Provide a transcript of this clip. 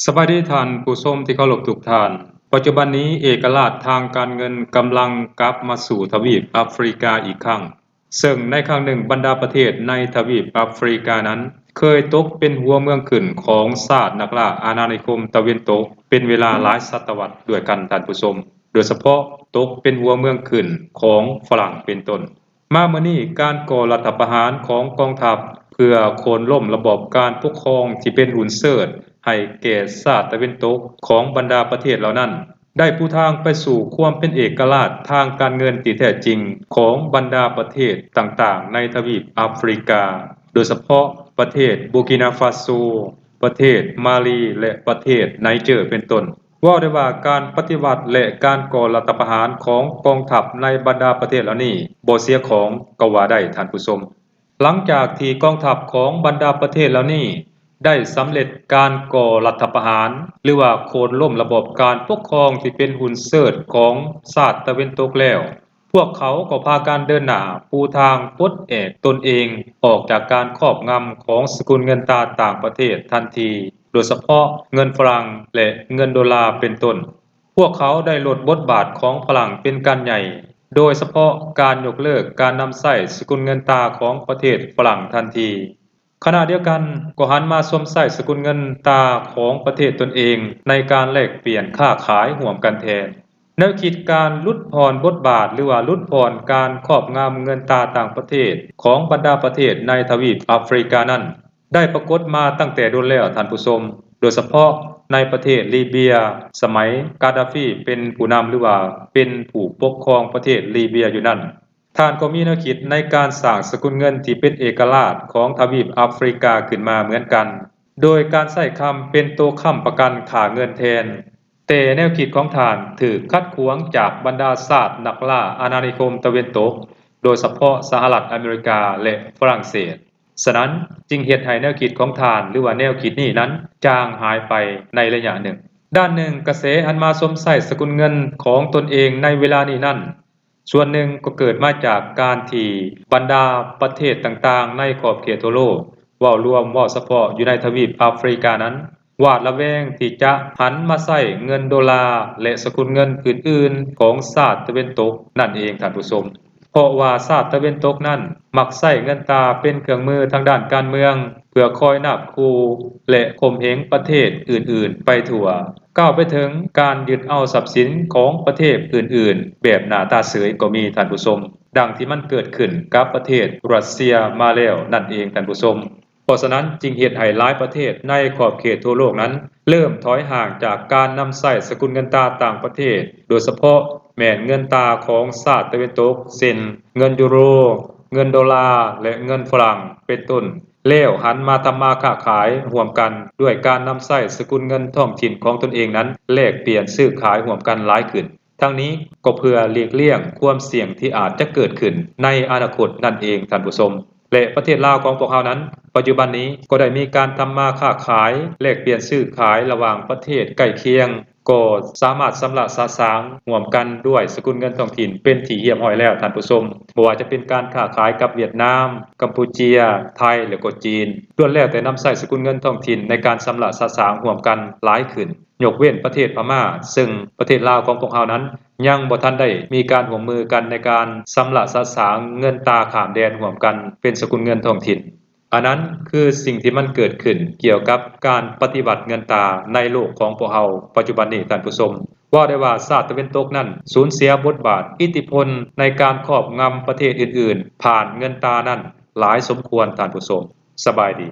ສະບາຍດີທ່ານຜູ້ຊົມທີ່ເຄົາລົບທຸກທ່ານ. ປັດຈຸບັນນີ້ເອກະລາດທາງການເງິນກຳລັງກັບມາສູ່ທະວີບອາຟຣິກາອີກຄັ້ງ, ເຊິ່ງໃນຄັ້ງໜຶ່ງບັນດາປະເທດໃນທະວີບອາຟຣິການັ້ນ ເຄີຍຕົກເປັນຫົວເມືອງຂຶ້ນຂອງຊາດນັກລ່າອານານິຄົມຕາເວັນຕົກເປັນເວລາຫຼາຍສະຕະວັດດ້ວຍກັນທ່ານຜູ້ຊົມ, ໂດຍສະເພາະຕົກເປັນຫົວເມືອງຂຶ້ນຂອງຝຣັ່ງເປັນຕົ້ນ. ມາມື້ນີ້ການກໍ່ລັດຖະປະຫານຂອງກອງທັບ ເພື່ອໂຄ່ນລົ້ມລະບອບການປົກຄອງທີ່ເປັນຫຸນເສີດໃຫ້ແກ່ຊາດຕາເວັນຕົກຂອງບັນດາປະເທດເຫຼົ່ານັ້ນ ໄດ້ປູທາງໄປສູ່ຄວາມເປັນເອກະລາດທາງການເງິນທີ່ແທ້ຈິງຂອງບັນດາປະເທດຕ່າງໆໃນທະວີບອາຟຣິກາ, ໂດຍສະເພາະປະເທດບູກິນາຟາໂຊ, ປະເທດມາລີ ແລະ ປະເທດໄນເຈີເປັນຕົ້ນ. ເວົ້າໄດ້ວ່າການປະຕິວັດ ແລະ ການກໍ່ລັດຖະປະຫານຂອງກອງທັບໃນບັນດາປະເທດເຫຼົ່ານີ້ບໍ່ເສຍຂອງກໍວ່າໄດ້ທ່ານຜູ້ຊົມ. ຫຼັງຈາກທີ່ກອງທັບຂອງບັນດາປະເທດເຫຼົ່ານີ້ໄດ້ສຳເລັດການກໍ່ລັດຖະປະຫານ ຫຼືວ່າໂຄ່ນລົ້ມລະບອບການປົກຄອງທີ່ເປັນຫຸນເສີດຂອງຊາດຕາເວັນຕົກແລ້ວ, ພວກເຂົາກໍພາກັນເດີນໜ້າປູທາງປົດແອກຕົນເອງອອກຈາກການຄອບງຳຂອງສະກຸນເງິນຕາຕ່າງປະເທດທັນທີ, ໂດຍສະເພາະເງິນຝຣັ່ງ ແລະ ເງິນໂດລາເປັນຕົ້ນ. ພວກເຂົາໄດ້ລົດບົດບາດຂອງຝຣັ່ງເປັນການໃຫຍ່, ໂດຍສະເພາະການຍົກເລີກການນຳໃຊ້ສະກຸນເງິນຕາຂອງປະເທດຝຣັ່ງທັນທີ. ຂະນະດຽວກັນກໍຫັນມາຊົມໃຊ້ສະກຸນເງິນຕາຂອງປະເທດຕົນເອງໃນການແລກປ່ຽນຄ້າຂາຍຮ່ວມກັນແທນ. ແນວຄິດການຫຼຸດຜ່ອນບົດບາດ ຫຼືວ່າຫຼຸດຜ່ອນການຄອບງຳເງິນຕາຕ່າງປະເທດຂອງບັນດາປະເທດໃນທະວີບອາຟຣິການັ້ນ ໄດ້ປາກົດມາຕັ້ງແຕ່ດົນແລ້ວທ່ານຜູ້ຊົມ, ໂດຍສະເພາະໃນປະເທດລີເບຍ ສະໄໝກາດາຟີເປັນຜູ້ນຳ ຫຼືວ່າເປັນຜູ້ປົກຄອງປະເທດລີເບຍຢູ່ນັ້ນ. ທ່ານກໍມີແນວຄິດໃນການສ້າງສະກຸນເງິນທີ່ເປັນເອກະລາດຂອງທະວີບອາຟຣິກາຂຶ້ນມາເໝືອນກັນ, ໂດຍການໃຊ້ຄຳເປັນໂຕຄ້ຳປະກັນຄ່າເງິນແທນ. ແຕ່ແນວຄິດຂອງທ່ານຖືກຂັດຂວາງຈາກບັນດາຊາດນັກລ່າອານານິຄົມຕາເວັນຕົກ, ໂດຍສະເພາະສະຫະລັດອາເມລິກາ ແລະ ຝຣັ່ງເສດ. ສະນັ້ນຈຶ່ງເຮັດໃຫ້ແນວຄິດຂອງທ່ານ ຫຼືວ່າແນວຄິດນີ້ນັ້ນຈາງຫາຍໄປໃນໄລຍະໜຶ່ງ. ດ້ານໜຶ່ງ, ກະແສຫັນມາຊົມໃຊ້ສະກຸນເງິນຂອງຕົນເອງໃນເວລານີ້ນັ້ນ ສ່ວນໜຶ່ງກໍເກີດມາຈາກການທີ່ບັນດາປະເທດຕ່າງໆໃນຂອບເຂດທົ່ວໂລກ, ເວົ້າລວມ, ເວົ້າສະເພາະຢູ່ໃນທະວີບອາຟຣິການັ້ນ ຫວາດລະແວງທີ່ຈະຫັນມາໃຊ້ເງິນໂດລາ ແລະ ສະກຸນເງິນອື່ນໆຂອງຊາດຕາເວັນຕົກນັ້ນເອງທ່ານຜູ້ຊົມ. ເພາະວ່າຊາດຕາເວັນຕົກນັ້ນມັກໃຊ້ເງິນຕາເປັນເຄື່ອງມືທາງດ້ານການເມືອງ ເພື່ອຄອຍນາບຂູ່ ແລະ ຂົ່ມເຫງປະເທດອື່ນໆໄປທົ່ວ, ກ່າວໄປເຖິງການຍຶດເອົາຊັບສິນຂອງປະເທດອື່ນໆແບບໜ້າຕາເສີຍກໍມີທ່ານຜູ້ຊົມ, ດັ່ງທີ່ມັນເກີດຂຶ້ນກັບປະເທດຣັດເຊຍມາແລ້ວນັ້ນເອງທ່ານຜູ້ຊົມ. ເພາະສະນັ້ນຈຶ່ງເຮັດໃຫ້ຫຼາຍປະເທດໃນຂອບເຂດທົ່ວໂລກນັ້ນເລີ່ມຖອຍຫ່າງຈາກການນຳໃຊ້ສະກຸນເງິນຕາຕ່າງປະເທດ, ໂດຍສະເພາະແມ່ນເງິນຕາຂອງຊາດຕາເວັນຕົກ ເຊັ່ນ ເງິນຢູໂຣ, ເງິນໂດລາ ແລະ ເງິນຝຣັ່ງເປັນຕົ້ນ, ແລ້ວຫັນມາທຳມາຄ້າຂາຍຮ່ວມກັນດ້ວຍການນຳໃຊ້ສະກຸນເງິນທ້ອງຖິ່ນຂອງຕົນເອງນັ້ນແລກປ່ຽນຊື້ຂາຍຮ່ວມກັນຫຼາຍຂຶ້ນ. ທັງນີ້ກໍເພື່ອຫຼີກລ່ຽງຄວາມສ່ຽງທີ່ອາດຈະເກີດຂຶ້ນໃນອະນາຄົດນັ້ນເອງທ່ານຜູ້ຊົມ. ແລະ ປະເທດລາວຂອງພວກເຮົານັ້ນ ປັດຈຸບັນນີ້ກໍໄດ້ມີການທຳມາຄ້າຂາຍ ແລກປ່ຽນຊື້ຂາຍລະຫວ່າງປະເທດໃກ້ຄຽງ ກໍສາມາດຊຳລະສະສາງຮ່ວມກັນດ້ວຍສະກຸນເງິນທ້ອງຖິ່ນເປັນທີ່ຮຽບຮ້ອຍແລ້ວທ່ານຜູ້ຊົມ. ບໍ່ວ່າຈະເປັນການຄ້າຂາຍກັບຫວຽດນາມ, ກຳປູເຈຍ, ໄທ ແລະ ກໍຈີນ ລ້ວນແລ້ວແຕ່ນຳໃຊ້ສະກຸນເງິນທ້ອງຖິ່ນໃນການຊຳລະສະສາງຮ່ວມກັນຫຼາຍຂຶ້ນ. ຍົກເວັ້ນປະເທດພະມ້າ, ເຊິ່ງປະເທດລາວຂອງພວກເຮົານັ້ນຍັງບໍ່ທັນໄດ້ມີການຮ່ວມມືກັນໃນການຊຳລະສະສາງເງິນຕາຂ້າມແດນຮ່ວມກັນເປັນສະກຸນເງິນທ້ອງຖິ່ນ. ອັນນັ້ນຄືສິ່ງທີ່ມັນເກີດຂຶ້ນກ່ຽວກັບການປະຕິວັດເງິນຕາໃນໂລກຂອງພວກເຮົາປັດຈຸບັນນີ້ທ່ານຜູ້ຊົມ. ເວົ້າໄດ້ວ່າຊາດຕາເວັນຕົກນັ້ນສູນເສຍບົດບາດ, ອິດທິພົນໃນການຄອບງຳປະເທດອື່ນໆ ຜ່ານເງິນຕານັ້ນຫຼາຍສົມຄວນທ່ານຜູ້ຊົມ. ສະບາຍດີ.